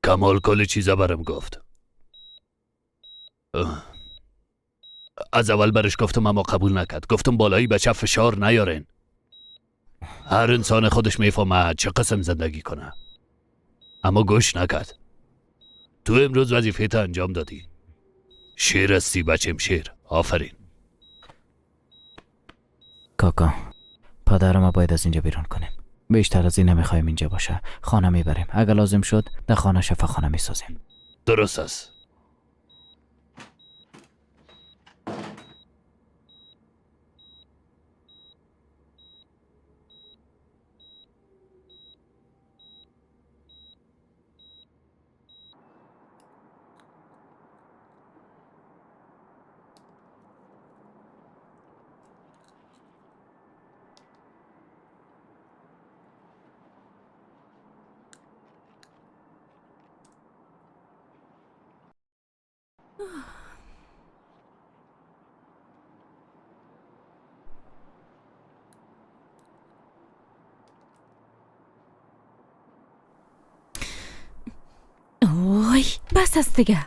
کمال کل چیزا برم گفت. از اول برش گفتم اما قبول نکرد. گفتم بالایی بچه فشار نیارین. هر انسان خودش میفهمه چه قسم زندگی کنه. اما گوش نکرد. تو امروز وظیفه تا انجام دادی. شیر هستی بچم، شیر. آفرین. کاکا، پدر ما باید از اینجا بیرون کنیم. بیشتر از این نمیخوایم اینجا باشه. خانه میبریم. اگر لازم شد در خانه شفاخانه میسازیم. درست است. اوی بس است دیگه.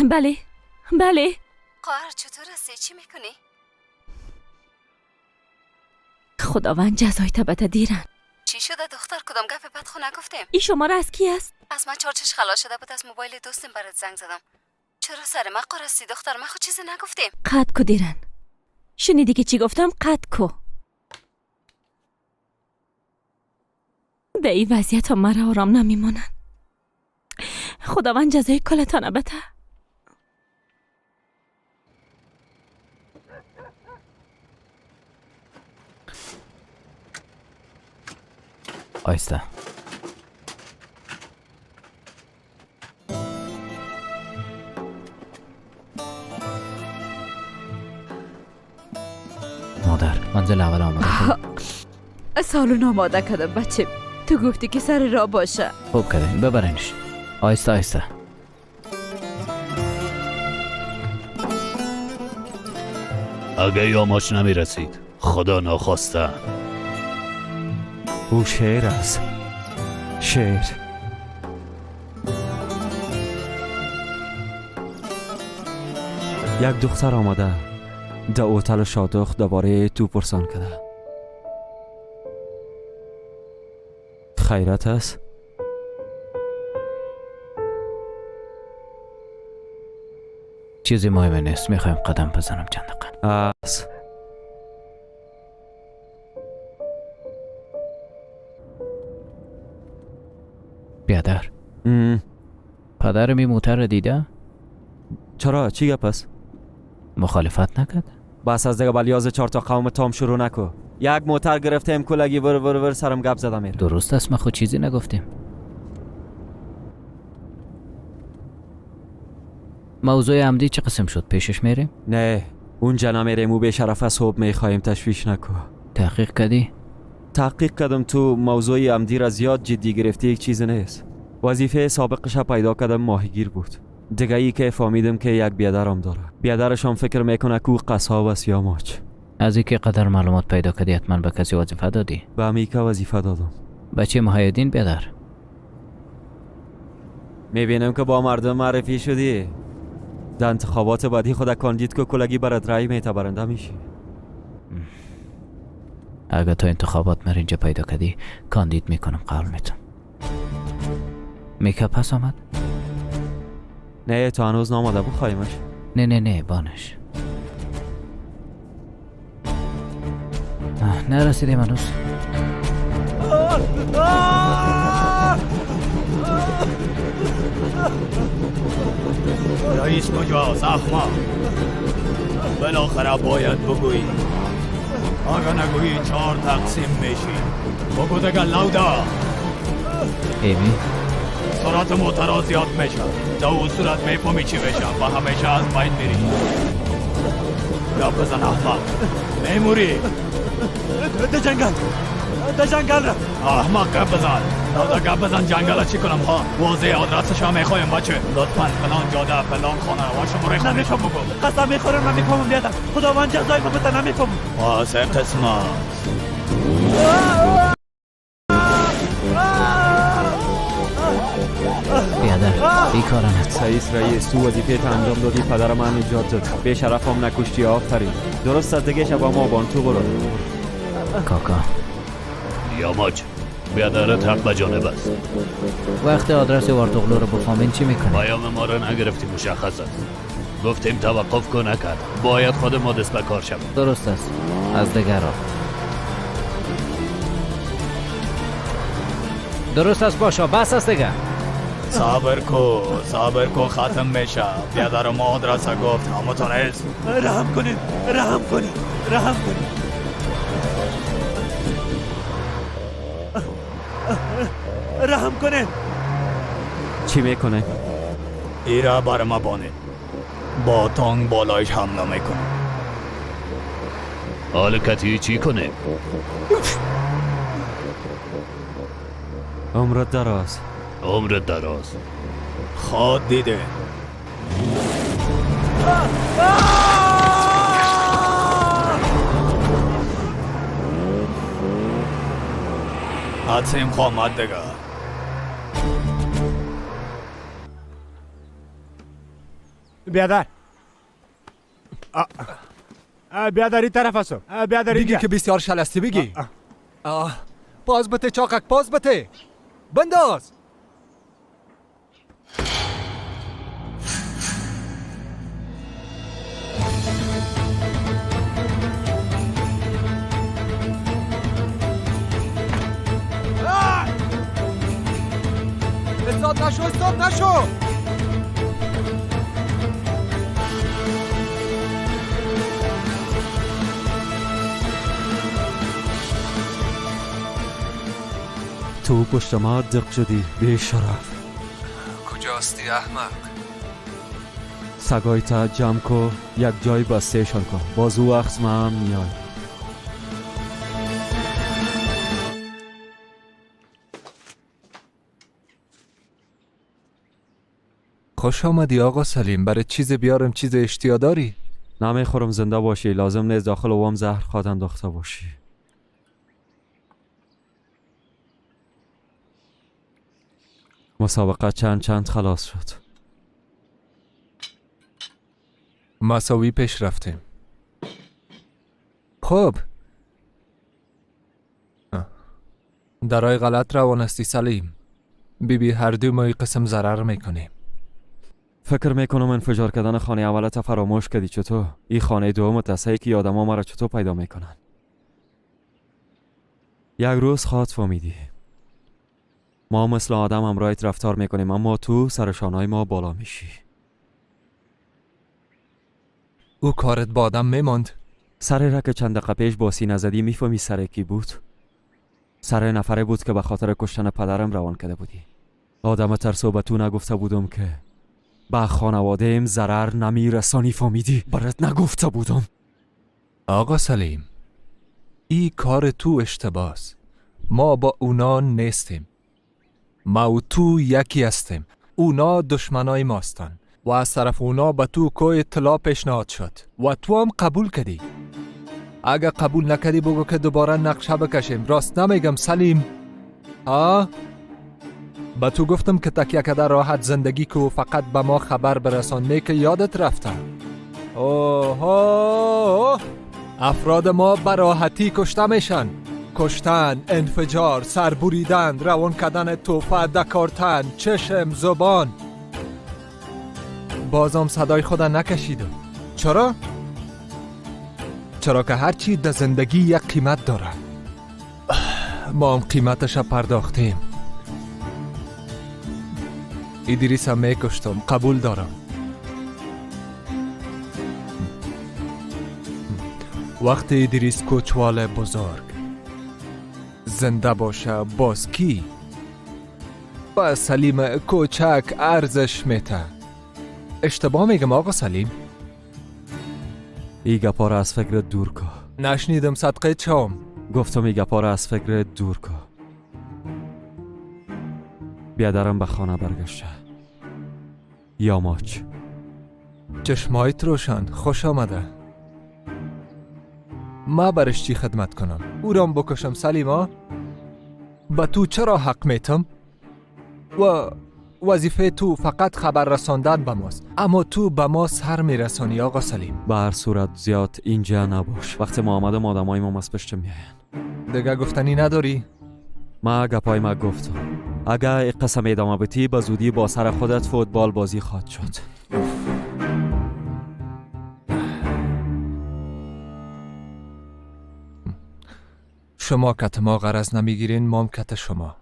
بله بله. خواهر چطور هستی؟ چی میکنی؟ خداوند جزای تبت دیرن. چی شده دختر؟ کدام گپ بد خو نگفتیم؟ این شماره از کی است؟ از من چارچش خلاص شده بود، از موبایل دوستم برات زنگ زدم. چرا سر من قرصی دختر؟ من خود چیزی نگفتیم. قد کو دیرن. شنیدی که چی گفتم؟ قد کو. به این وضعیت هم مرا آرام نمیمانن. خداوند جزای کلتان بده. آیسته. مادر، منزل اول آماده کردم. سالن آماده کردم بچه. تو گفتی که سر راه باشه. خوب کردیم، ببرینش. آیسته آیسته. اگه یاماش نمیرسید خدا ناخواسته. او شعر است. شعر. یک دختر آمده در هتل شادخ دوباره تو پرسان کرده. خیرت است؟ چیزی مهم نیست. میخوایم قدم بزنم چند دقیقه. است. بیادر، پدرم این موتر را دیده؟ چرا؟ چی گپ است؟ مخالفت نکرد؟ بس از دیگه بلیاز 4 تا قوم تام شروع نکو. یک موتر گرفتیم کلگی ور ور ور سرم گپ زدم میره. درست است، ما خود چیزی نگفتیم. موضوع عمدی چه قسم شد؟ پیشش میریم؟ نه اونجا نمیریم. او بی‌شرف صبح میخواهیم. تشویش نکو. تحقیق کردی؟ تحقیق کردم. تو موضوع عمدی را زیاد جدی گرفتی. یک چیز نیست. وظیفه سابقش پیدا کردم، ماهیگیر بود. دیگه ای که فهمیدم که یک بیادرم داره. بیادرش هم فکر میکنه که او قصاب است یا ماچ. از اینکه قدر معلومات پیدا کردی حتما به کسی وظیفه دادی؟ به امیکا وظیفه دادم. بچه محیدین بیادر. میبینم که با مردم معرفی شدی. در انتخابات بعدی خود کاندید که کلگی برات رای میته برنده میشی. اگه تا انتخابات مر اینجا پیدا کردی کاندید میکنم، قول میتم. میکا پس آمد؟ نه تو هنوز نامده بخوایمش. نه نه نه بانش. نرسیدیم هنوز. رئیس کجاست احمق؟ بالاخره باید بگویی. اگه نگویی 4 تقسیم میشی. بگو دیگه لودا. ایمی سرعت موترها زیاد میشه. تا او صورت میفهمی چی میشه و همیشه از بین میری. گپ بزن احمق، میموری. ده جنگل در جنگل رفت. احمق گپ بزن، دادا گپ بزن. جنگل چی کنم ها؟ واضح آدرسش هم میخوایم بچه. لطفا فلان جاده فلان خانه و شماره خانه‌شو بگو. قسم میخورم نمیفهمم بیادر، خداوند جزای ما بده نمیفهمم. واسه قسمت بیادر بیکارنت. سعیس رئیس، تو وظیفه انجام دادی، پدر من نجات داد. به شرفم نکشتی، آفرین. درست از دیگه شب ما بانتو برو. کاکا یاماچ بیادرت حق به جانب است. وقت آدرس وارتوغلو رو بفهمین چی میکنی؟ پیام ما را نگرفتی، مشخص است. گفتیم توقف کن، نکرد. باید خود ما دست به کار شویم. درست است، از دیگر را درست است. باشا بس است دیگه. صبر کو، صبر کو، ختم میشه. بیادر ما آدرس گفت، همتون است. رحم کنید، رحم کنید، رحم کنید، رحم کنید. چی میکنه؟ ایرا بر ما بانه با تانگ بالایش حمله میکنه. حال کتی چی کنه؟ عمرت دراز. عمرت دراز. خواد دیده. حدسیم خواهد دیگه. بیادر، بیادر این طرف هستم. بیادر بگی که بسیار شلستی بگی. پاز بته چاقک، پاز بته، بنداز. استاد نشو، استاد نشو. تو پشت ما دق شدی بی شرف. کجاستی احمق؟ سگای تا جمع کو، یک جای بسته شان کن. باز او وقت ما هم میای. خوش آمدی آقا سلیم. برای چیز بیارم؟ چیز اشتیا داری؟ نمیخورم زنده باشی. لازم نیست داخل وام زهر خواد انداخته باشی. مسابقه چند چند خلاص شد. مساوی پیش رفتیم. خب درای غلط روان هستی سلیم. بی بی هر دو ما قسم ضرر میکنیم. فکر میکنم انفجار کردن خانه اولت فراموش کردی. چطور؟ این خانه دوم تسعی که آدم ها مرا چطور پیدا میکنن. یک روز خواد فهمیدی. ما مثل آدم همراهت رفتار میکنیم، اما تو سرشانهای ما بالا میشی. او کارت با آدم میماند. سر را که چند دقیقه پیش با سینه زدی میفهمی سر کی بود؟ سر نفره بود که به خاطر کشتن پدرم روان کرده بودی. آدم ترسو به تو نگفته بودم که به خانواده‌ام ضرر نمیرسانی، فهمیدی؟ برات نگفته بودم. آقا سلیم، ای کار تو اشتباس. ما با اونا نیستیم. ما و تو یکی هستیم. اونا دشمنای ماستن و از طرف اونا به تو کوی اطلاع پیشنهاد شد و تو هم قبول کردی. اگه قبول نکردی بگو که دوباره نقشه بکشیم. راست نمیگم سلیم؟ ها؟ به تو گفتم که تکیه کده راحت زندگی کو، فقط به ما خبر برسان، نه که یادت رفته. اوه، افراد ما به راحتی کشته میشن. کشتن، انفجار، سربریدن، روان کردن توفه، دکارتن، چشم، زبان. بازم صدای خدا نکشیدم. چرا؟ چرا که هرچی در زندگی یک قیمت داره. ما هم قیمتش پرداختیم. ایدریس هم میکشتم، قبول دارم. وقتی ایدریس کوچوال بزرگ زنده باشه، باز کی با سلیم کوچک ارزش میته؟ اشتباه میگم آقا سلیم؟ ای گپا را از فکرت دور که. نشنیدم صدقه چام. گفتم ای گپا را از فکر دور کن. بیادرم به خانه برگشته. یاماچ. چشمایت روشن، خوش آمده. ما برش چی خدمت کنم؟ او رام بکشم سلیما؟ به تو چرا حق میتم؟ و وظیفه تو فقط خبر رساندن به ماست، اما تو به ما سر میرسانی آقا سلیم. به هر صورت زیاد اینجا نباش. وقتی ما آمدم آدمای ما از پشت میاین. دیگه گفتنی نداری؟ ما گپای ما گفتم. اگر این قسم ادامه بدی به زودی با سر خودت فوتبال بازی خواهد شد. شما کت ما غرض نمیگیرین، مام کت شما.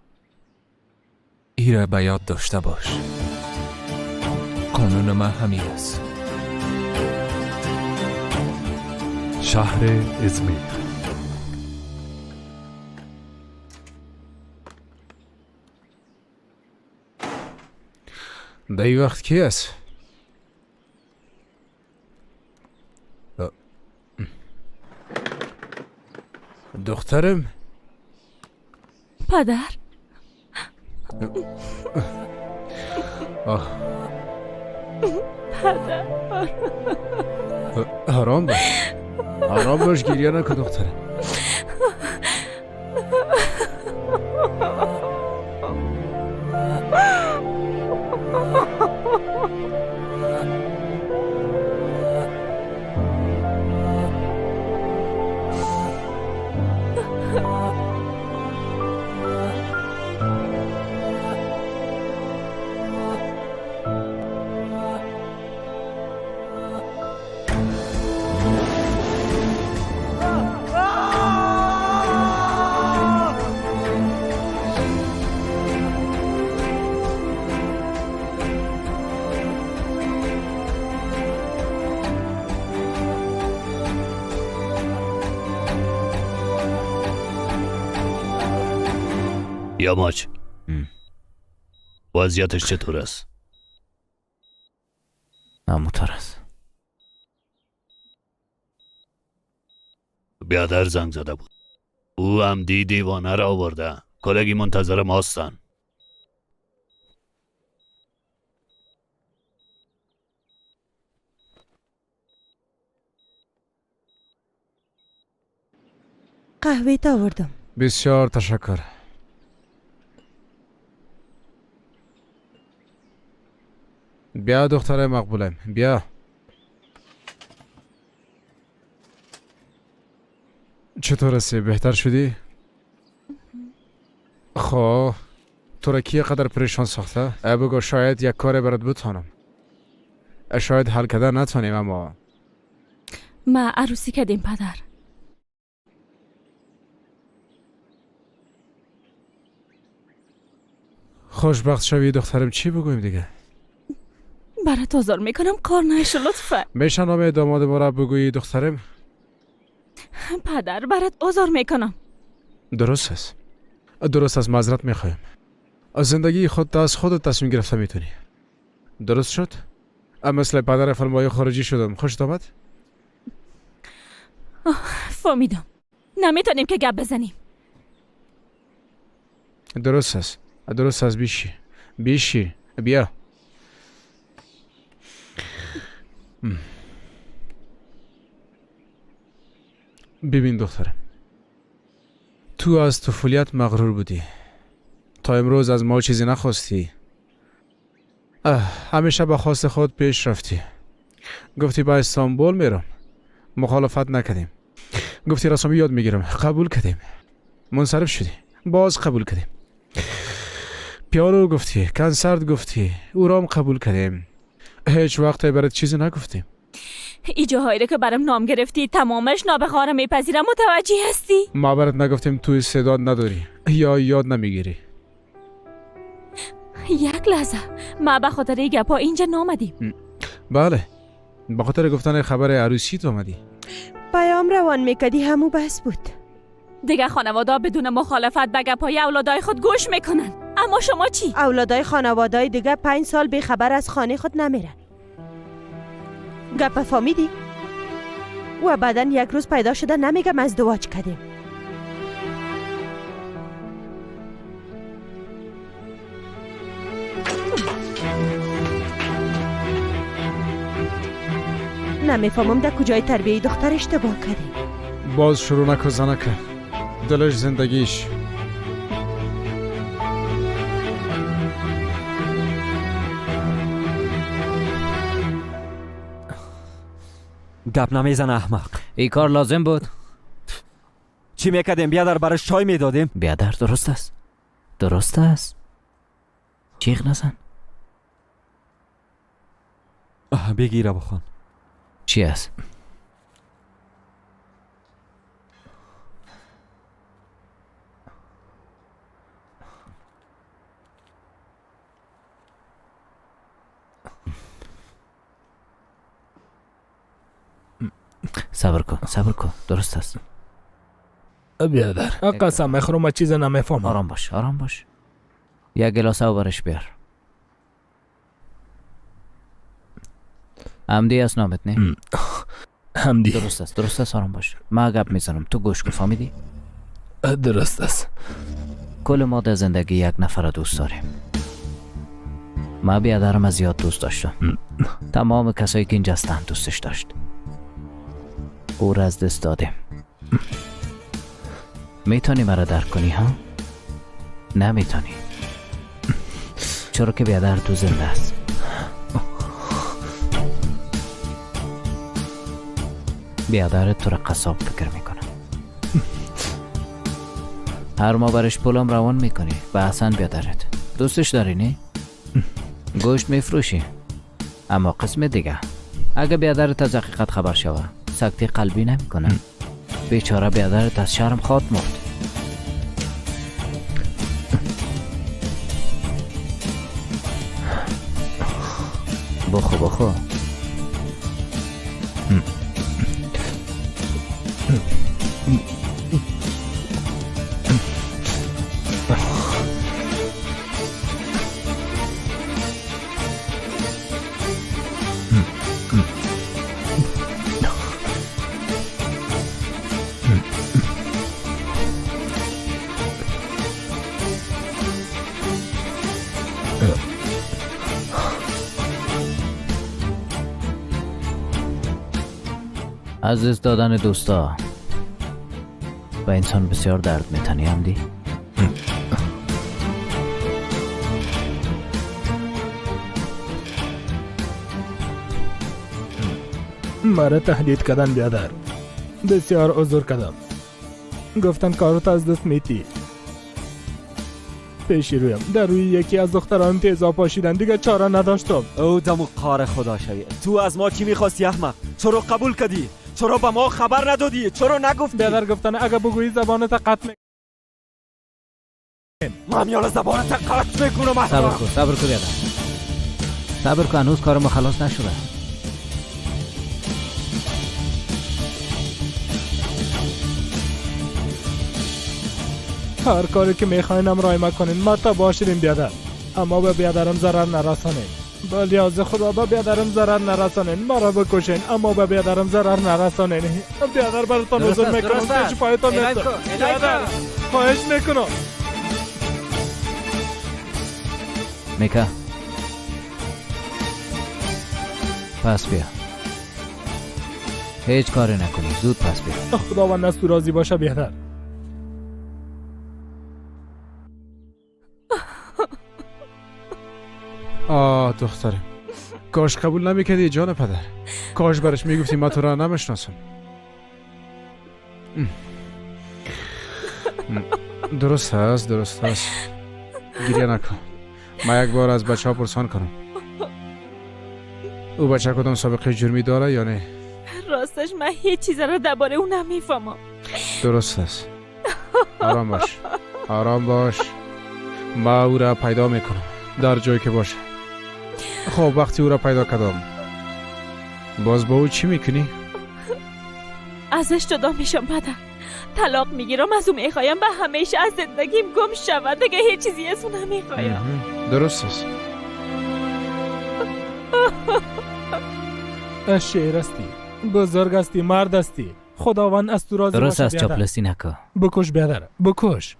ایره به یاد داشته باش. قانون من همین است. شهر ازمیر. در این وقت کی است؟ دخترم؟ پدر. پدر. آرام باش، آرام باش، گریه نکن دخترم. یاماچ، وضعیتش چطور است؟ ناموتر است. بیادر زنگ زده بود. او هم دی دیوانه را آورده. کلگی منتظر ماستن. قهوه تا آوردم. بسیار تشکر. بیا دختر مقبولم، بیا. چطور هستی؟ بهتر شدی؟ خب تو را کی قدر پریشان ساخته؟ بگو شاید یک کار برات بتانم. شاید حل کردن نتونیم، اما ما عروسی کردیم پدر. خوشبخت شوی دخترم. چی بگویم دیگه؟ برات آزار میکنم، کار نشو لطفا. میشه نام داماد ما را بگویی دخترم؟ پدر برات آزار میکنم. درست است، درست است. معذرت میخوایم. از زندگی خود از خودت تصمیم گرفته میتونی. درست شد؟ مثل پدر فیلم‌های خارجی شدم. خوشت آمد؟ فهمیدم. نمیتونیم که گپ بزنیم. درست است، درست است. بیشی بیشی، بیا. ببین دخترم، تو از طفولیت مغرور بودی. تا امروز از ما چیزی نخواستی. همیشه به خواست خود پیش رفتی. گفتی به استانبول میرم، مخالفت نکردیم. گفتی رسامی یاد میگیرم، قبول کردیم. منصرف شدی، باز قبول کردیم. پیانو گفتی، کنسرت گفتی، او را هم قبول کردیم. هیچ وقت برات چیزی نگفتیم. ای جاهایی که برام نام گرفتی تمامش نابخواره میپذیرم. متوجه هستی؟ ما برات نگفتیم تو استعداد نداری یا یاد نمیگیری. یک لحظه، ما به خاطر این گپا اینجا نامدیم. بله، به خاطر گفتن خبر عروسی تو آمدی. پیام روان میکردی، همو بس بود. دیگه خانواده بدون مخالفت به گپای اولادای خود گوش میکنن. اما شما چی؟ اولادای خانوادای دیگه 5 سال بی خبر از خانه خود نمیرن. گپ فهمیدی؟ و بعدا یک روز پیدا شده نمیگم ازدواج کردیم. نمیفهمم در کجای تربیه دختر اشتباه کردیم. باز شروع نکن زنکه، دلش زندگیش. گپ نمیزنه احمق. این کار لازم بود. چی میکردیم بیادر؟ برش چای میدادیم. بیادر درست است، درست است. چیغ نزن. بگیره بخوان. چی است؟ صبر کن، صبر کن. درست است. بیادر قسم میخورم من چیز نمیفهمم. آرام باش، آرام باش. یک گلاس آب برش بیار. عمدی است نامت نه؟ عمدی. درست است، درست است. آرام باش. ما گپ میزنم، تو گوش کن، فهمیدی؟ درست است. کل ما در زندگی یک نفر دوست داریم. ما بیادرم از زیاد دوست داشتم. تمام کسایی که اینجا هستند دوستش داشت. او را از دست دادیم. میتونی مرا درک کنی ها؟ نمیتونی. چرا که بیادر تو زنده است. بیادر تو را قصاب فکر میکنه. هر ما برش پولم روان میکنی و اصلا بیادرت دوستش داری نه؟ گوشت میفروشی اما قسم دیگه. اگه بیادرت از حقیقت خبر شوه سکته قلبی نمیکنه. بیچاره بیادرت از شرم خواد مرد. بخو بخو. از دست دادن دوستا به انسان بسیار درد میتنی همدی. مرا تهدید کردن بیادر، بسیار عذر کردم. گفتن کارت از دست میتی. پیش رویم در روی یکی از دختران تیزا پاشیدن، دیگه چاره نداشتم. او دمو قار خدا شوی. تو از ما چی میخواستی احمق؟ چرا قبول کردی؟ چرا به ما خبر ندادی؟ چرا نگفتی؟ بیادر گفتن اگه بگویی زبانت قطع میکنم. من میاله زبانت قطع میکنم. صبر کن، صبر کن بیادر، صبر کن. هنوز کار ما خلاص نشده. هر کاری که میخواین رای مکنین، ما تا باشیم بیادر، اما به بیادرم ضرر نرسانین. به لیاز خدا به بیادرم ضرر نرسانین. مرا بکشین اما به بیادرم ضرر نرسانین. بیادر براتان عذر میکنم، پیش پایتان میفتم. بیادر خواهش میکنم. میکا پس بیا. هیچ کاری نکنی، زود پس بیا. خداوند از تو راضی باشه بیادر. آه دخترم، کاش قبول نمیکردی جان پدر. کاش برش میگفتی من تو را نمیشناسم. درست است، درست است. گریه نکن. من یک بار از بچه ها پرسان کنم او بچه کدام سابقه جرمی داره یا نه. راستش من هیچ چیز را درباره او نمیفهمم. درست است. آرام باش، آرام باش. ما او را پیدا میکنم در جایی که باشه. خب وقتی او را پیدا کردم باز با او چی میکنی؟ ازش جدا میشم پدر. طلاق میگیرم از او، میخوایم به همیشه از زندگیم گم شود. دیگه هیچ چیزی از او نمیخوایم. درست است. شیر هستی، بزرگ هستی، مرد هستی. خداوند از تو راضی باشه. درست است، چاپلوسی نکن. بکش بیادر، بکش.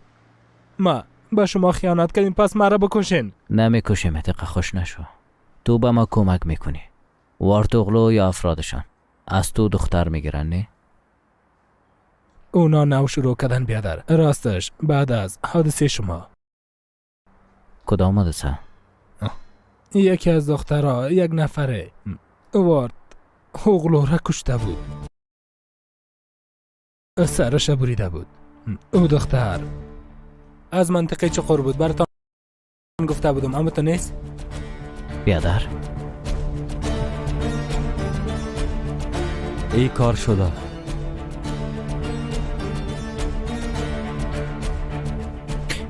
ما به شما خیانت کردیم، پس مرا بکشین. نمیکشیم، دقیقه خوش نشو. تو به ما کمک میکنی. وارتوغلو یا افرادشان. از تو دختر میگیرن نه؟ اونا نو شروع کردن بیادر. راستش بعد از حادثه شما. کدام حادثه؟ یکی از دخترها یک نفره وارد اوغلو را کشته بود، سرش بریده بود. او دختر از منطقه چقور بود، براتان گفته بودم اما تو نیست. بیادر ای کار شده.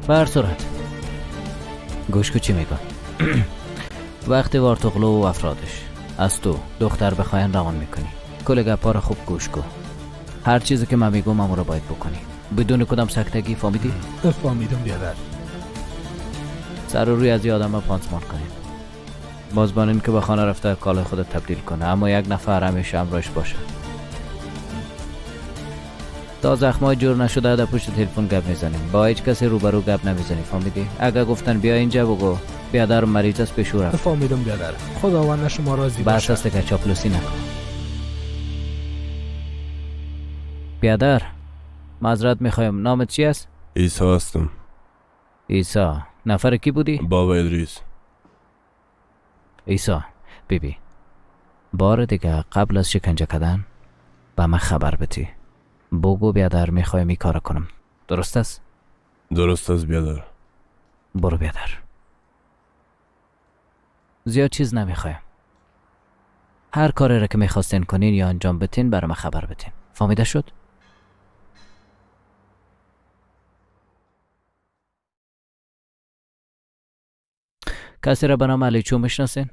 بر صورت گوش کو چی میگم. وقتی وارتوغلو و افرادش از تو دختر بخواین روان میکنی، کل گپا رو خوب گوش کن. هر چیزی که من میگم امو رو باید بکنی بدون کدام سکتگی. فهمیدی؟ فهمیدم بیادر. سر روی از آدم پانسمان کنیم، بازبانین که به خانه رفته کالای خودت تبدیل کنه، اما یک نفر همیشه همراهش باشه تا زخمای جور نشده در پشت تلفن گپ میزنیم. با هیچ کسی روبرو گپ نمیزنی، فهمیدی؟ اگه گفتن بیا اینجا بگو بیادر مریض است پیش او رفت. فهمیدم بیادر، خداوند شما راضی باشه. بس است که چاپلوسی نکن بیادر. معذرت میخوایم، نامت چی است؟ عیسی هستم. عیسی، نفر کی بودی؟ بابا ادریس. عیسی بیبی، بار دیگه قبل از شکنجه کردن به من خبر بدی. بگو بیادر میخوایم این کار کنم، درست است؟ درست است بیادر. برو بیادر، زیاد چیز نمیخوایم. هر کاری را که میخواستین کنین یا انجام بتین برای من خبر بتین. فهمیده شد؟ کسی را به نام علی چو میشناسین؟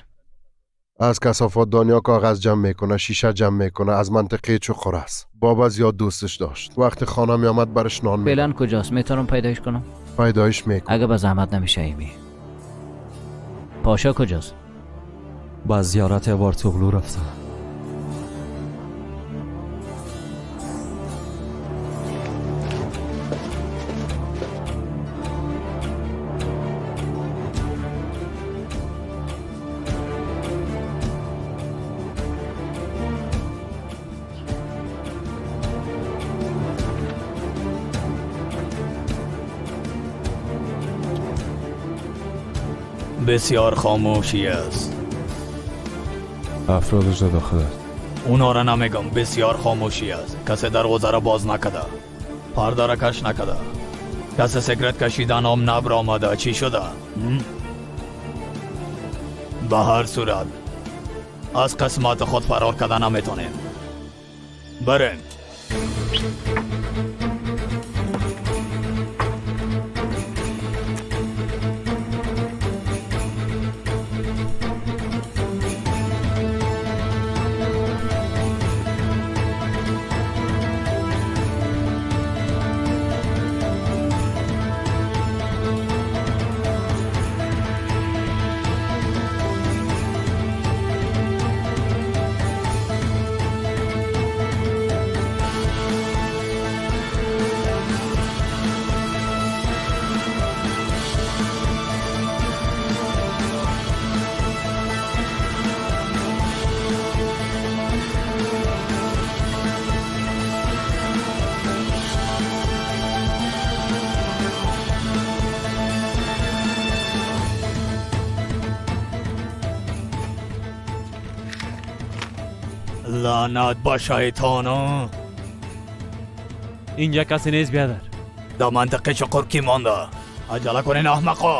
از کثافات دنیا کاغذ جمع میکنه، شیشه جمع میکنه، از منطقه چقر است. بابا زیاد دوستش داشت. وقتی خانه می آمد برش نان می. فعلا کجاست؟ میتونم پیدایش کنم؟ پیدایش میکنم اگه به زحمت نمیشه. ایمی پاشا کجاست؟ با زیارت وارتوغلو رفته. بسیار خاموشی است. افرادش در داخل است. اونا را نمیگم، بسیار خاموشی است. کسی دروازه را باز نکده، پرده را کش نکده، کسی سیگرت کشیدن هم نبر آمده. چی شده؟ به هر صورت از قسمت خود فرار کردن نمیتونیم. بریم. لعنت با شیطانا. اینجا کسی نیست بیادر. در منطقه چقر کی مانده؟ عجله کنین احمقا.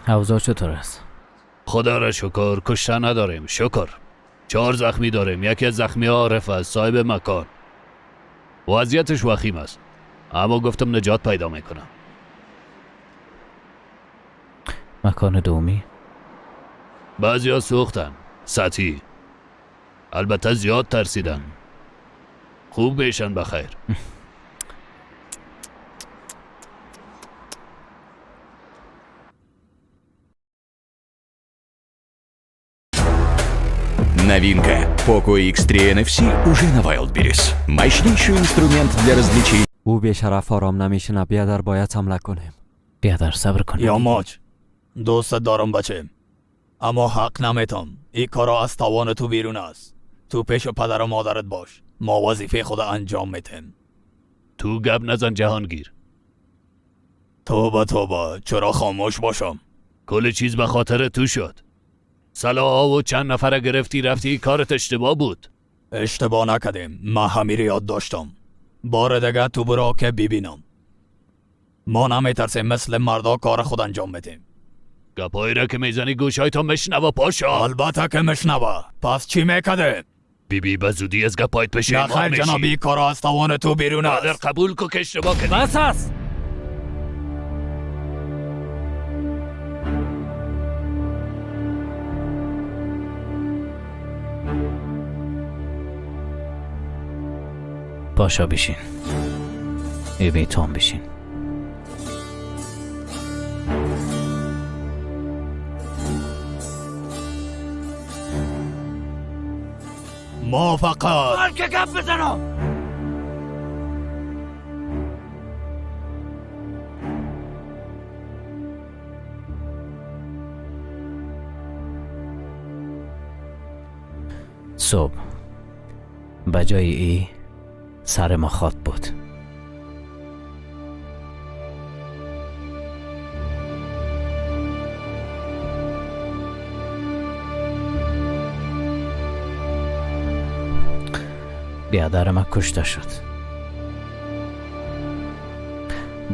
اوضاع چطور است؟ خدا را شکر کشته نداریم، شکر. 4 زخمی داریم، یکی از زخمی ها عارف است، صاحب مکان. وضعیتش وخیم است، اما گفتم نجات پیدا میکنم. مکان دومی؟ بعضی ها سوختن، سطحی. البته زیاد ترسیدن. خوب میشن بخیر. Новинка Poco X3 NFC уже на Wildberries. Мощнейший инструмент для развлечений. او بیشرف آرام نمیشنه. بیادر باید حمله کنیم. بیادر صبر کنیم. یاماچ دوست دارم بچه، اما حق نمیتم. این کارا از توان تو بیرون است. تو پیش پدر و مادرت باش، ما وظیفه خود انجام میتیم. تو گپ نزن جهانگیر. توبه توبه، چرا خاموش باشم؟ کل چیز به خاطر تو شد. سلاح و چند نفر گرفتی رفتی، کارت اشتباه بود. اشتباه نکردیم، من همیره یاد داشتم. بار دیگه تو برا که ببینم. ما نمیترسیم، مثل مردا کار خود انجام بدیم. گپایی را که میزنی گوشای تو مشنوه پاشا. البته که مشنوه. پس چی میکده؟ بی بی به زودی از گپایت پشیمان میشی. نه خیر جنابی، کارا از توان تو بیرون است. مادر قبول کو که اشتباه کردی. بس است. پاشا بشین، ای تو هم بشین. ما فقط من که گپ بزنم. صبح به جای ای سر ما خواد بود. بیادر ما کشته شد.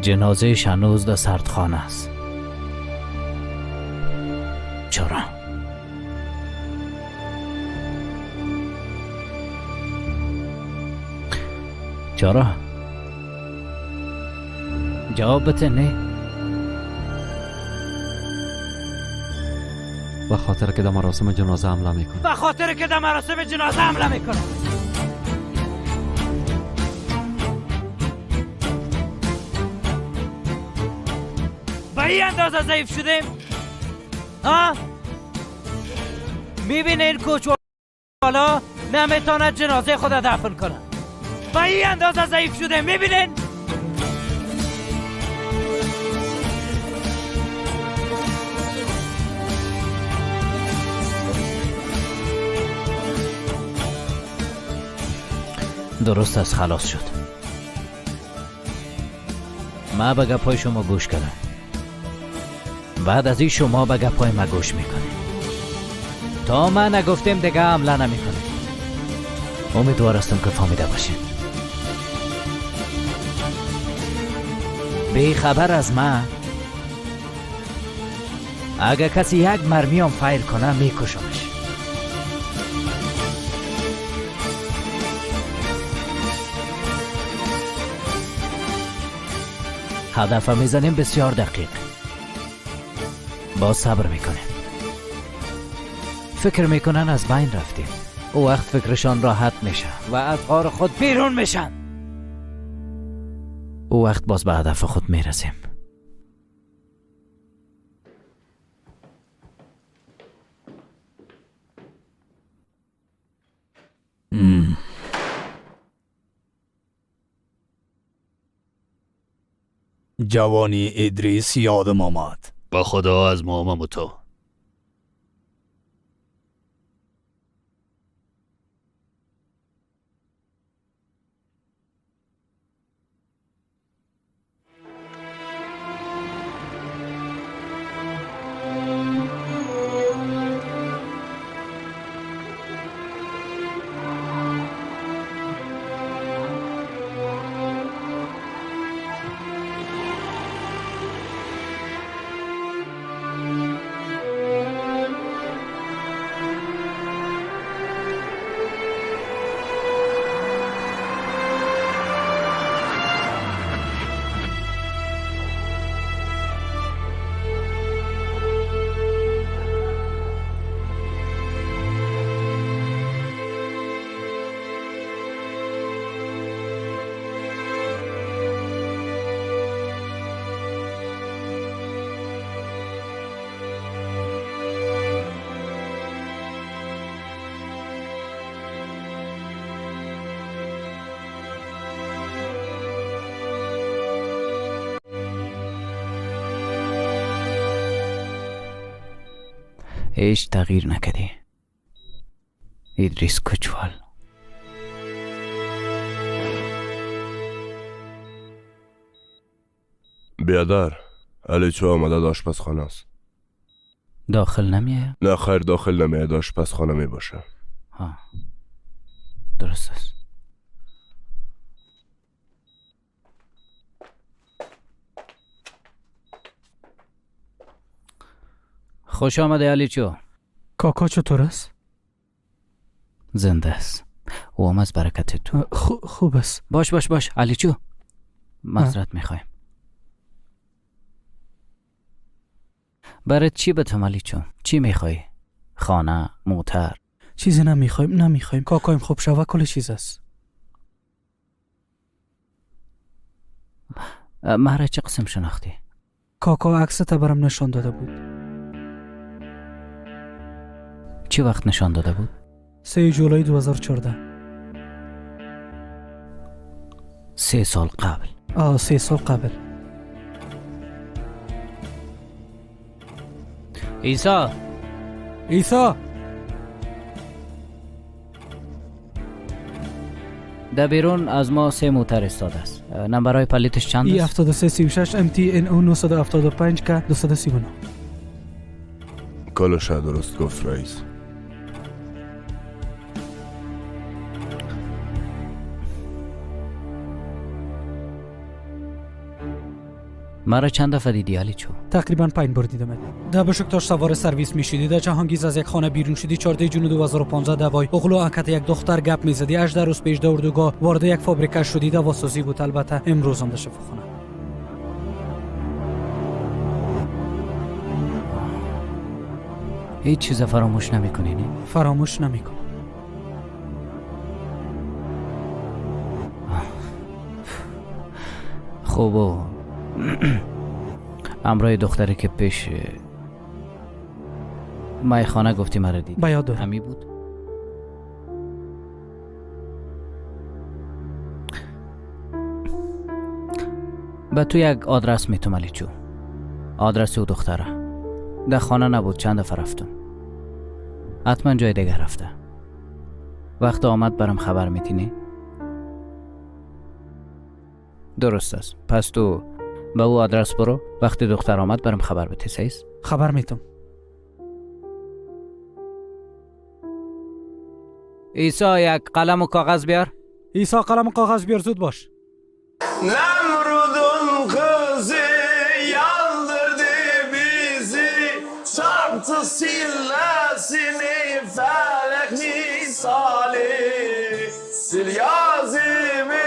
جنازه هنوز در سردخانه است. چرا؟ چرا؟ جواب بده. نه به خاطر که در مراسم جنازه حمله میکنه. به خاطر که در مراسم جنازه حمله میکنه. به این اندازه ضعیف شدیم؟ ها؟ میبینه این کوچوالا نمیتواند جنازه خود دفن کنه. به این اندازه ضعیف شده، میبینین؟ درست از خلاص شد. ما به گپای شما گوش کردم. بعد از این شما به گپای ما گوش میکنید. تا ما نگفتیم دیگه حمله نمیکنیم. امیدوار هستم که فهمیده باشین. بی خبر از ما اگه کسی یک مرمی هم فایر کنه میکشمش. هدف میزنیم بسیار دقیق. با صبر میکنیم. فکر میکنن از بین رفتیم. او وقت فکرشان راحت میشه و از غار خود بیرون میشن. او وقت باز به هدف خود میرسیم. جوانی ادریس یادم آمد. با خدا از مامام و تو. ҳеҷ тағйир накардӣ. Идрис Кучвал. بیادر، علی چو آمده در آشپزخانه است. داخل نمیه؟ نه خیر، داخل نمیه، در آشپزخانه می باشه. ها، درست است. خوش آمده علی چو. کاکا چطور است؟ زنده است. او هم از برکت تو. خوب است. باش باش باش علی چو، معذرت میخوایم. برای چی به تو علی چو؟ چی میخوای؟ خانه، موتر؟ چیزی نمیخوایم، نمیخوایم. کاکایم خوب شوه کل چیز است. مرا چه قسم شناختی؟ کاکا عکست برام نشان داده بود. چه وقت نشان داده بود؟ 3 جولای 2014. 3 سال قبل. 3 سال قبل. عیسی، عیسی، در بیرون از ما 3 موتر استاده است. نمبرهای پلیتش چند ای است؟ 7336 ام تی ان او 975 که 239. کلش درست گفت رئیس. مرا چند دفعه دیدی علی چو؟ تقریبا 5 بار دیدمت. در بشکتاش سوار سرویس میشدی، در جهانگیز از یک خانه بیرون شدی، 14 جون 2015 دوای اغلو انکت یک دختر گپ میزدی، 18 روز پیش در اردوگاه وارد یک فابریکه شدی، دواسازی بود. البته امروز هم در شفاخانه. هیچ چیز فراموش نمیکنی نه؟ فراموش نمیکنم. خوب، امرای دختری که پیش مای خانه گفتی مرا دیدی، به یاد دارم. همی بود؟ به تو یک آدرس میتم علی چو. آدرس او دختره در خانه نبود، چند دفعه رفتم، حتما جای دیگه رفته. وقت آمد برام خبر میتینی؟ درست است. پس تو به او آدرس برو، وقتی دختر آمد برام خبر بده. سیس؟ خبر میتم. عیسی یک قلم و کاغذ بیار. عیسی قلم و کاغذ بیار، زود باش. Nemrud'un kızı yandırdı bizi, çarptı sillesini felek misali. Sil yazimizi,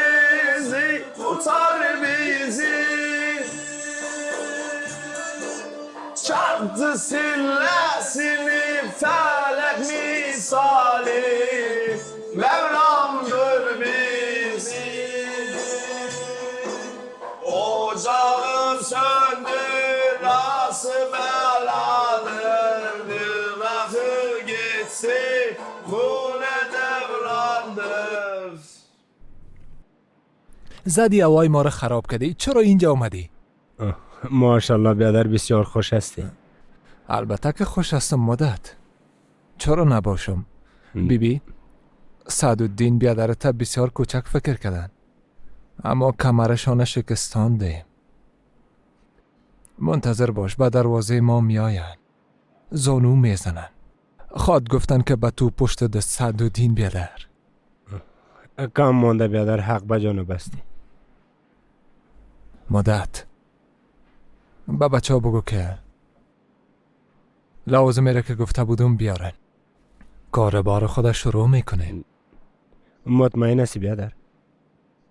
kurtar bizi. Çarptı sillesini felek misali, Mevlamdır bizi. Ocağım söndü, nasıl beladır, Nırnakı gitsin, bu ne devrandır. زدی هوای ما را خراب کردی، چرا اینجا آمدی؟ ماشاءالله بیادر بسیار خوش هستی. البته که خوش هستم مدت. چرا نباشم؟ بیبی بی، سعدالدین بیادرت بسیار کوچک فکر کردن، اما کمرشان شکستانده. منتظر باش، به دروازه ما میآیند، زانو میزنن. خواد گفتن که به تو پشت دست سعدالدین بیادر. کم مانده بیادر، حق به جانب هستی. مدت به بچه ها بگو که لوازمی را که گفته بودم بیارن. کار بار خود شروع میکنه. مطمئن هستی بیادر؟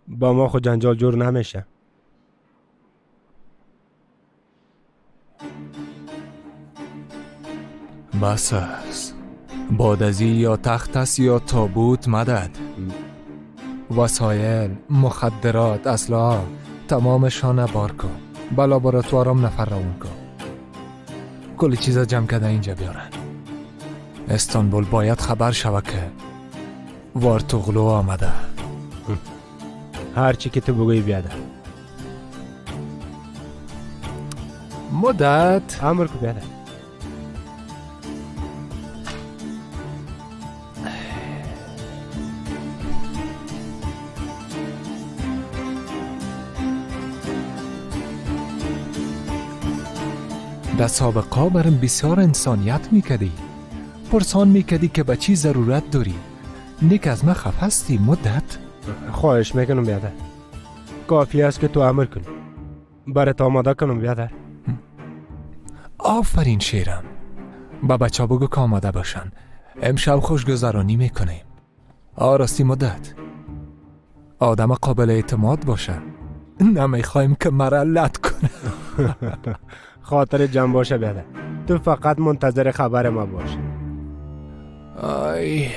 با ما خود جنجال جور نمیشه. بس است. بادزی یا تخت است یا تابوت مدد. وسایل، مخدرات، اسلحه تمامشان بار کن. به لابراتوارم نفر روان کن. کلی چیزا جمع کرده اینجا بیارن. استانبول باید خبر شوه که وارتوغلو آمده. هرچی که تو بگویی بیادر. مدت امر کو بیادر. در سابقا برم بسیار انسانیت میکدی. پرسان میکدی که به چی ضرورت داری. نیک از من خفه هستی مدت؟ خواهش میکنم بیادر، کافی است که تو امر کنی برات آماده کنم بیادر. آفرین شیرم. با بچه بگو که آماده باشن، امشب خوشگذرانی میکنیم. آراستی مدت آدم قابل اعتماد باشه، نمیخوایم که مرا لط کنه. خاطر جمع باشه بیادر، تو فقط منتظر خبر ما باش. آی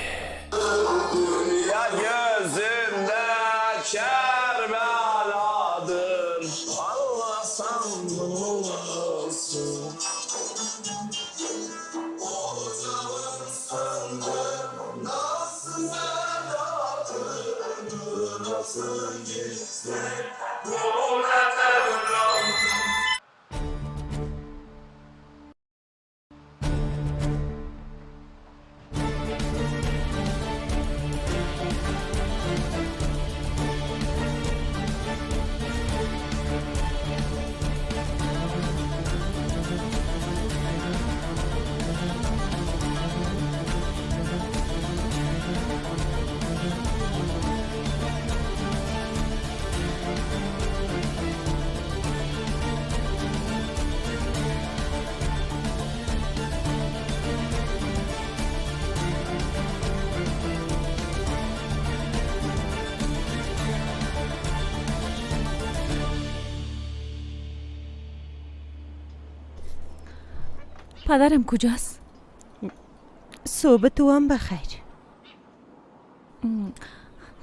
پدرم کجاست؟ صبح تو هم بخیر.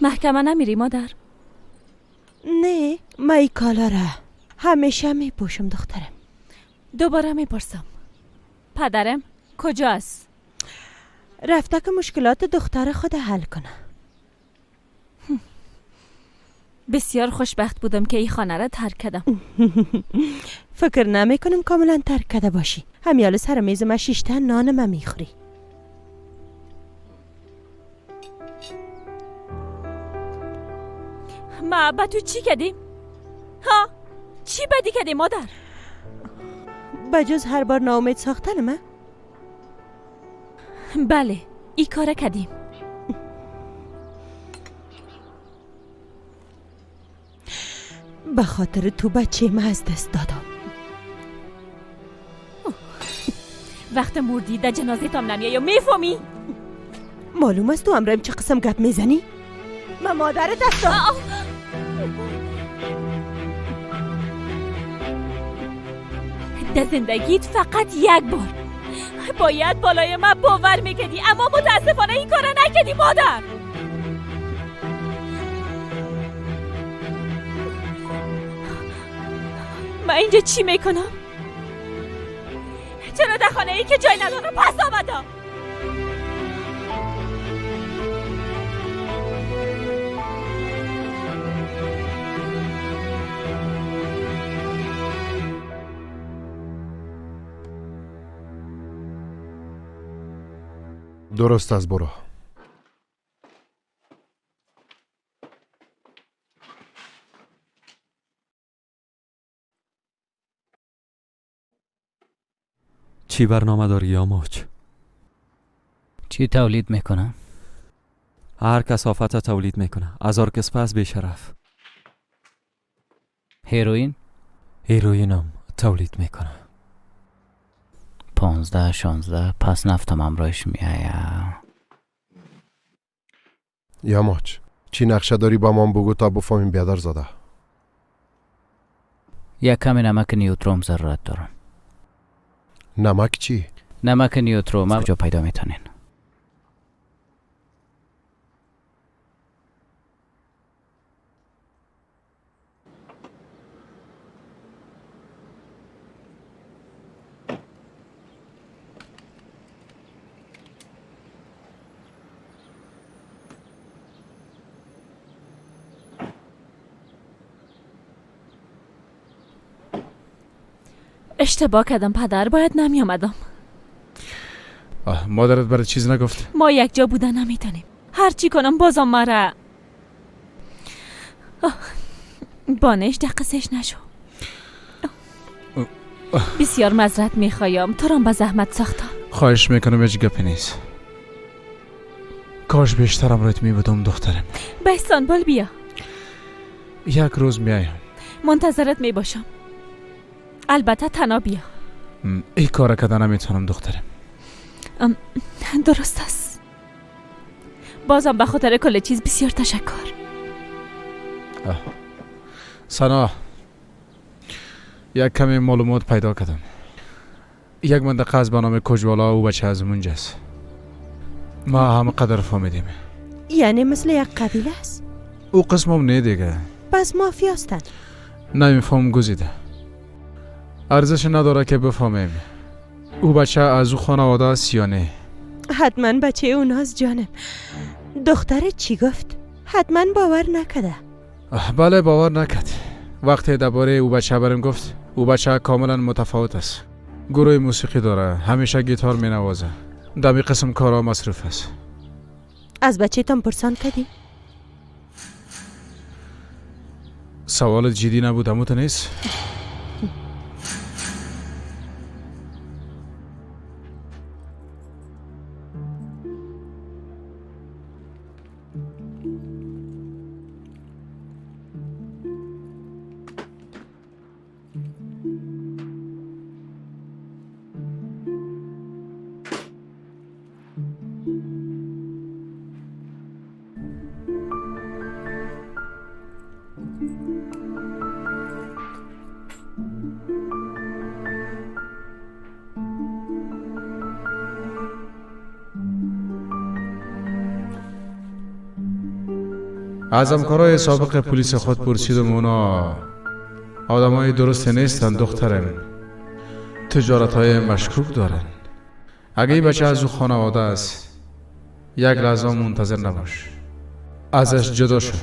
محکمه نمیری مادر؟ نه، من ای کالا را همیشه میپوشم دخترم. دوباره میپرسم، پدرم کجاست؟ رفته که مشکلات دختر خود حل کنه. بسیار خوشبخت بودم که این خانه را ترک کردم. فکر نمی کنم کاملا ترک کرده باشی. همیال سر میز ما شیشته نان ما میخوری. ما با تو چی کردیم؟ ها؟ چی بدی کردیم مادر؟ بجز هر بار ناامید ساختن ما؟ بله، ای کار کردیم. به خاطر تو بچه ما از دست دادم. وقت مردی در جنازه تام نمیای یا میفهمی؟ معلوم است تو امرم چه قسم گپ میزنی؟ من مادرت هستم. در زندگیت فقط یک بار باید بالای من باور میکردی، اما متاسفانه این کارا نکردی مادر. من اینجا چی میکنم؟ چرا در خانه ای که جای ندارم پس آمدم؟ درست از برو. چی برنامه داری یاماچ؟ چی تولید میکنم؟ هر کثافت تولید میکنه. هزار کس پس بی شرف. هیروئین؟ هیروئینم تولید میکنه. 15 16 پس نفتم امرایش میآید. یاماچ چی نقشه داری با من بگو تا بفهمیم بیادر زاده. یک کمی نمک نیوتروم ضرورت دارم. نمک چی؟ نمک نیوتروم کجا پیدا میتونین؟ اشتباه کردم پدر، باید نمی آمدم. مادرت برای چیز نگفت؟ ما یک جا بودن نمیتونیم. هرچی کنم بازم مرا بانش دقسش نشو. بسیار معذرت میخوایم، تو را به زحمت ساختم. خواهش میکنم، هیچ گپی نیست. کاش بیشتر همراهت میبودم دخترم. به استانبول بیا. یک روز میایم. منتظرت میباشم. البته تنها بیا. این کار کده نمیتونم دخترم. درست است. بازم به خاطر کل چیز بسیار تشکر. سنا، یک کمی معلومات پیدا کردم. یک منطقه از به نام کجوالا و بچه از اونجاست. ما هم قدر فهمیدیم. یعنی مثل یک قبیله است؟ او قسمم نه دیگه. پس مافیاستن. نمیفهم گزیده. ارزش نداره که بفهمیم او بچه از او خانواده است یا نه. حتما بچه اوناست جانم. دختر چی گفت؟ حتما باور نکده. بله باور نکرد. وقتی درباره او بچه برم گفت او بچه کاملا متفاوت است. گروه موسیقی داره، همیشه گیتار می نوازه. در این قسم کارا مصروف است. از بچه تان پرسان کردی؟ سوال جدی نبود، همو نیست؟ از همکارای سابق پلیس خود پرسیدم، اونا آدمای درست نیستن دخترم، تجارت های مشکوک دارن. اگه این بچه از او خانواده است، یک لحظه منتظر نباش، ازش جدا شو.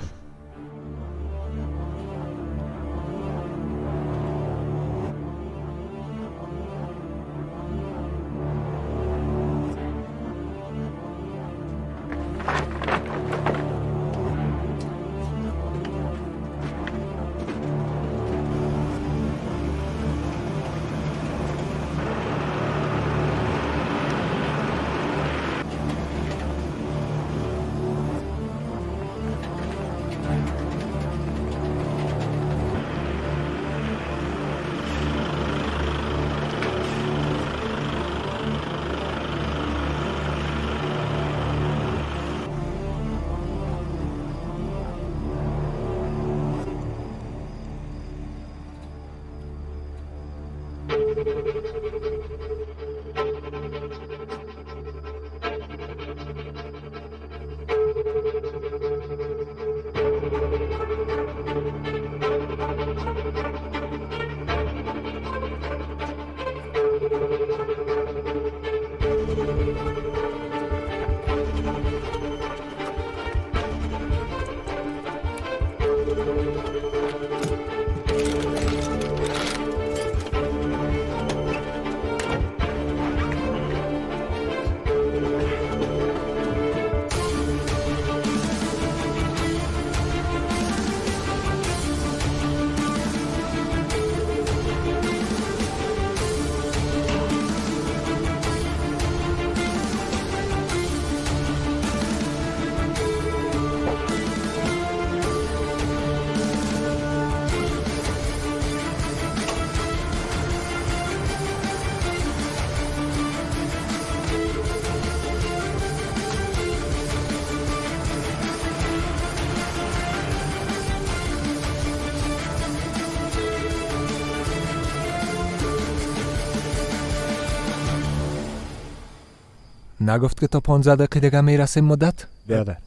نگفت که تا 15 دقیقه دیگه میرسیم مدت؟ بله.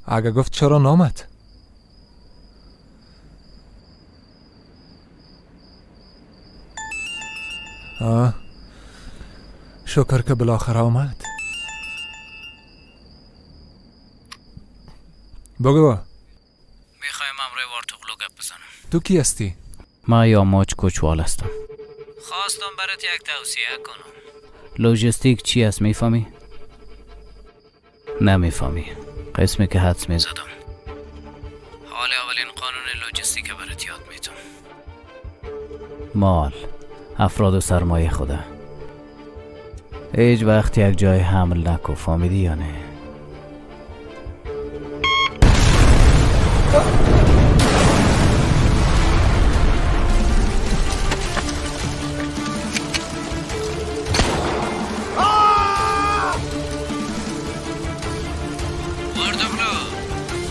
اگه گفت چرا نامد؟ آه، شکر که بالاخره آمد. بگو. میخوایم امروی وارتوغلو گپ بزنم. تو کی هستی؟ ما یاماچ کوچوال هستم. خواستم برات یک توصیه کنم. لوجستیک چی است میفهمی؟ نمیفهمی. قسمی که حدس میزدم. حال اولین قانون لوجستیک برات یاد میتم. مال افراد و سرمایه خدا هیچ وقت یک جای حمل نکو، فهمیدی یا نه؟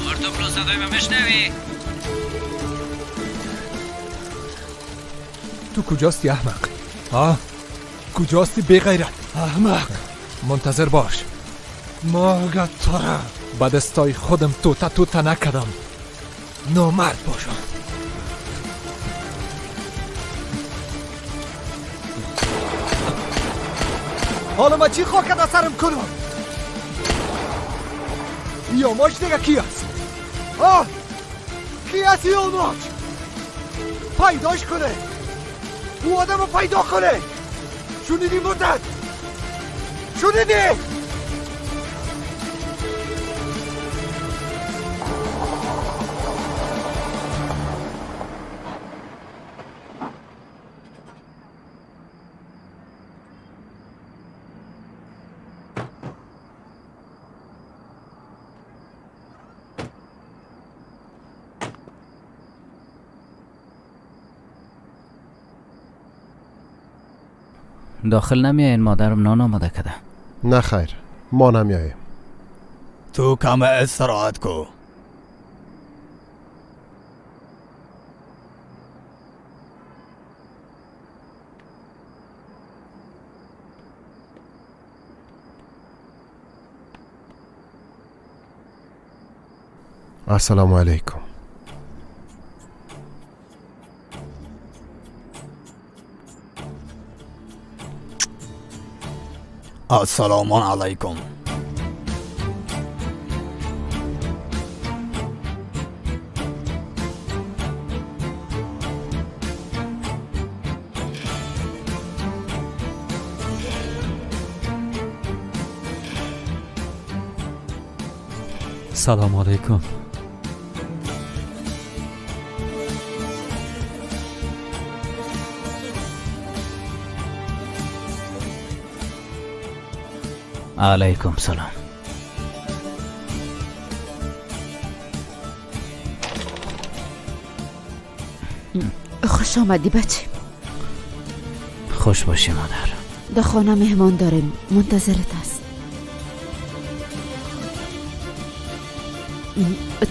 وارتوغلو صدای من میشنوی؟ تو کجاستی احمق؟ آه؟ کجاستی بی غیرت؟ احمق، منتظر باش. ماگه تو را با دستای خودم توته توته نکردم، نامرد باشم. حالا من چی خاک در سرم کنم؟ یاماج دیگه کی است؟ آه، کی است یاماج؟ پیداش کنه، او آدم رو پیدا کنه. شنیدی مدت؟ شنیدی؟ داخل نمیاین؟ مادرم نان آماده کرده. نه خیر، ما نمیاییم. تو کم استراحت کو. السلام علیکم. السلام علیکم. سلام علیکم. علیکم سلام. خوش آمدی بچه. خوش باشی مادر. در خانه مهمان داریم، منتظرت است.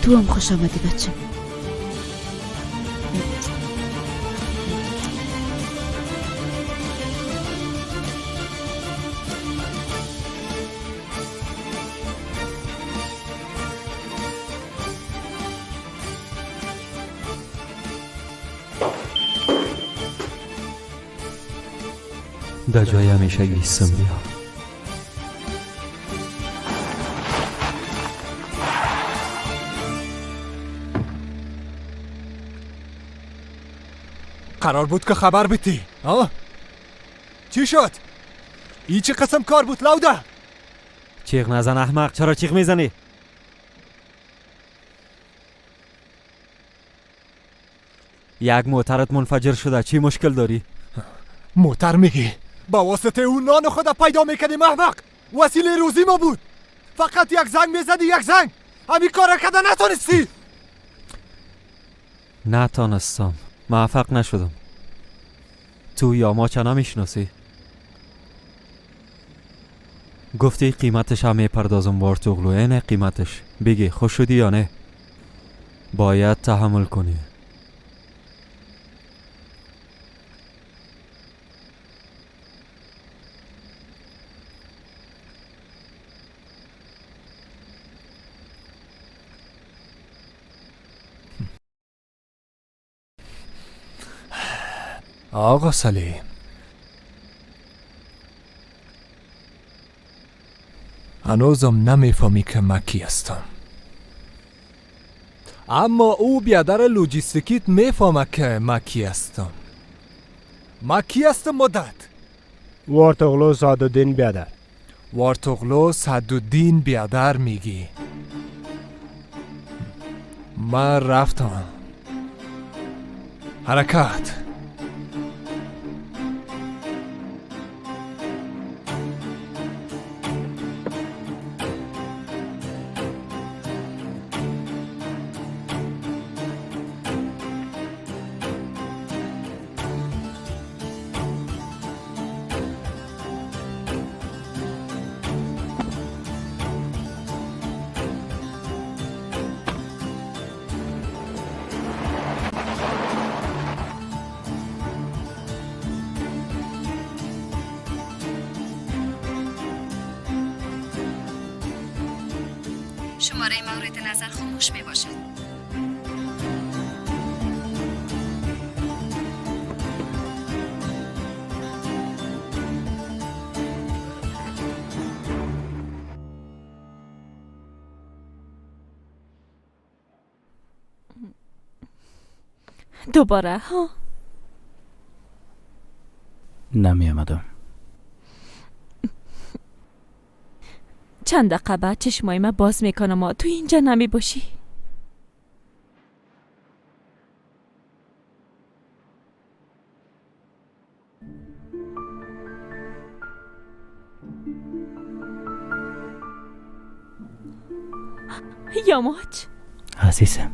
تو هم خوش آمدی بچه. در جای همیشگی سم بیا. قرار بود که خبر بیتی. آه؟ چی شد؟ ای چه قسم کار بود لاوده؟ چیغ نزن احمق، چرا چیغ میزنی؟ یک موترت منفجر شده، چی مشکل داری؟ موتر میگی؟ با واسطه اون نان خود پیدا میکردیم احمق. وسیله روزی ما بود. فقط یک زنگ میزدی، یک زنگ. همین کار کرده نتونستی. نتانستم، موفق نشدم. تو یا ما چه نمیشناسی؟ گفتی قیمتش هم میپردازم وارتوغلو. اینه قیمتش. بگی خوش شدی یا نه؟ باید تحمل کنی. آقا سلیم، هنوزم نمیفهمی که من کی هستم، اما او بیادر لوجیستیکیت میفهمه که من کی هستم. من کی هستم مدت؟ وارتوغلو سعدالدین بیادر. وارتوغلو سعدالدین بیادر میگی؟ من رفتم. حرکت. شماره مورد نظر خاموش می باشد. دوباره ها؟ نمی آمدم. چند دقیقه بعد چشمای من باز میکنم و تو اینجا نمی باشی. یاماچ عزیزم،